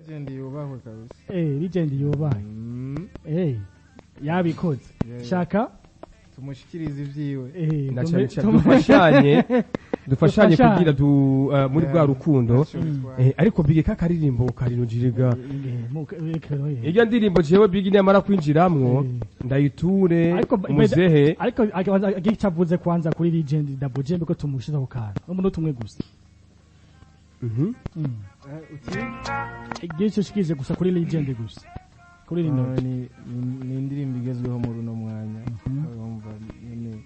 Legend yubahwe kabisa. Legend yubahe. Yabikoze. Shaka tumushikirize ivyiwe. Na cyane cyane dufashanye Dufashanye. kugira du muri bwa rukundo. Ntacyo bitwaye. Ariko Big, kakaririmbo karinujiriga. Eh. Irya ndirimbo jewe Big niyamara kwinjiramwo ndayiture Ariko muzehe. Ariko agira icyo avuze kwanza kuri Legend Double J ko tumushize ku kantu n'umunota umwe gusa. Uti? Igihe icyo ushikirije gusa kuri Legend gusa kuri rino. Ni indirimbo igezweho muri uno mwanya. Urumva nyene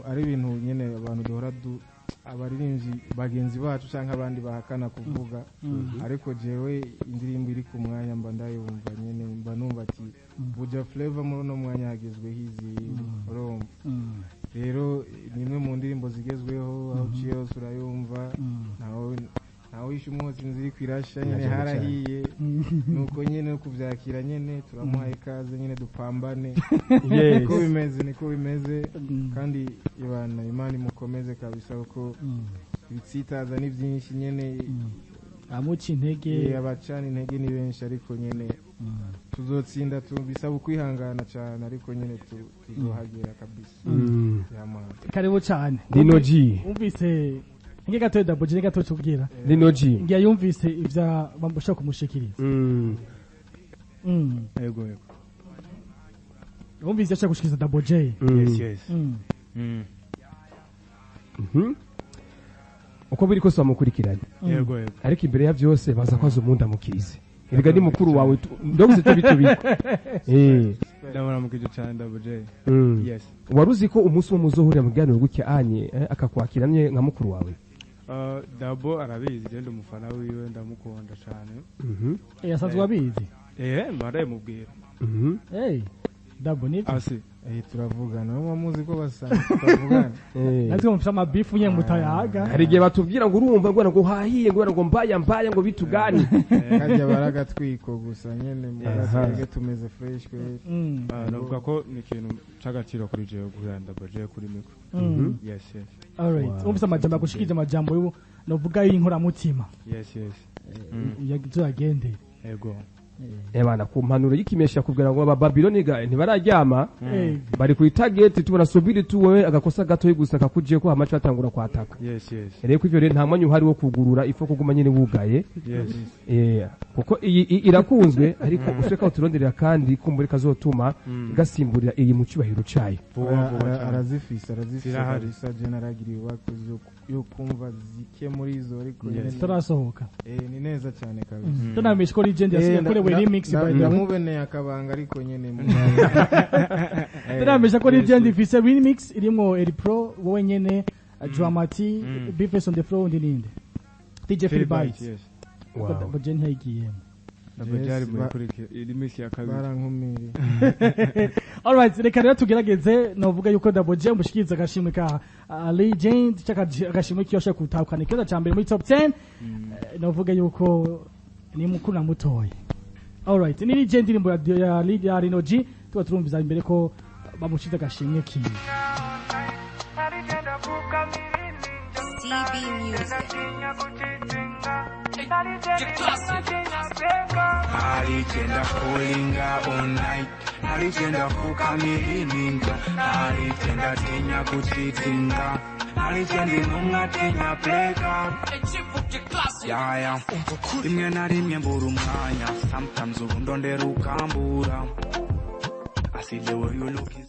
ari ibintu nyene abantu duhora du abaririmbyi bagenzi bacu canke abandi bahakana kuvuga, ariko jewe indirimbo iri ku mwanya mba ndayumva nyene, mba numva ati Buja Flavor muri uno mwanya hagezweho izi, urumva. Rero ni imwe mu ndirimbo zigezweho, aho uciye hose urayumva, ntawe wishe umwotsi, inzira iriko irasha nyene. Cyane. Harahiye, nuko nyene kuvyakira nyene turamuhaye ikaze nyene, dupambane. Niko bimeze, niko bimeze. Kandi ibana Imana imukomeze kabisa, kuko ibitsitaza ni byinshi nyene. Amuca intege. Abacana intege ni benshi, ariko nyene tuzotsinda tu, bisaba ukwihangana cyane, ariko nyene tuzohagera kabisa. Yamana. Karibu cyane. Lino G. Wumvise nge gato Double J gato cubwira. Lino G. Ngiye yumvise ivya bamushaka kumushikiriza. Yego. Wumvise ashaka gushikiriza Double J. Yes. Uko biri kose bamukurikiranye. Yego. Ariko imbere ya byose baza kwaza umundamukirize, erega ni mukuru wawe, ndavuze tubi. Ndamuramukije cyane Double J. Yes. Wari uzi ko umunsi umwe muzohurira mu biganiro gutya anye akakwakira nye nka mukuru wawe? Dabo arabizi, je ndi umufana wiwe, ndamukunda cyane. Asanzwe abizi. Mbarayimubwira. Dabo nivyo. Asi. Turavugana, muba muzi ko basanga tutavugana. Natwe mufite amabifu nye mutayaga. Hari igihe batubwira ngo urumva ngo hahiye, ngo mbaya mbaya, ngo bitugani. Kajya baragatwiko gusa nyene, mugatwege tumeze fresh kweli. Navuga ko ni ikintu c'agaciro kuri jewe guhura na Double J kuri micro. Yes. Alright. Wow. Wumvise amajambo agushikiriza, amajambo y'ubu novuga y'inkoramutima. Yes. Yagendeye. Yego. Ebana ku mpanuro y'ikimesha kubwira ngo aba Babiloni ga ntibararyama, bari ku target, tubona subiri tu wewe agakosa gato gusa kakuje ko amaco atangura kwataka. Yes. Rero ko ivyo rero nta mwanya uhari wo kugurura, ifo kuguma nyene wugaye. Kuko iyi irakunzwe, ariko useka uturonderera kandi kumbura kazotuma gasimburira iyi mu cyubahiro cayo. Vuba vuba cyane. Arazifise Zirahari. kabisa. Je naragiriye ubakwe yo kumva zike muri izo, ariko nyene Zitarasohoka. Ni neza cyane kabisa. Tunamenyesha ko Legend yakorewe remix, by the way. Ndamubeneye akabanga, ariko nyene Tunamenyesha ko Legend ifise remix irimwo Eri Pro, wowe nyene, Dramati, Bface on the floor, undi ninde, DJ Phil Bites. Yes. Wow. Double J ntiyagiyemo. Double J ari Yes, muri kurikira iri minsi ya kabiri. Barankumiriye. Alright, reka rero tugerageze novuga yuko Double J mushikiriza agashimwe ka Legend cyangwa agashimwe kiyoshe kutahukana ikibazo ca mbere muri top 10. Novuga yuko ni mukuru na mutoyi. Alright, ni Legend, indirimbo ya Rino G, tuba turumviza imbere ko bamushize agashimwe kiwe. CB Music. Aligenda pulling all night, aligenda fukamilininga, aligenda tinya kuchitinga, aligenda inunga tinya pleka yaya rimwe na rimwe mbura umwanya, sometimes ubu ndondera ukambura. I see the way you look is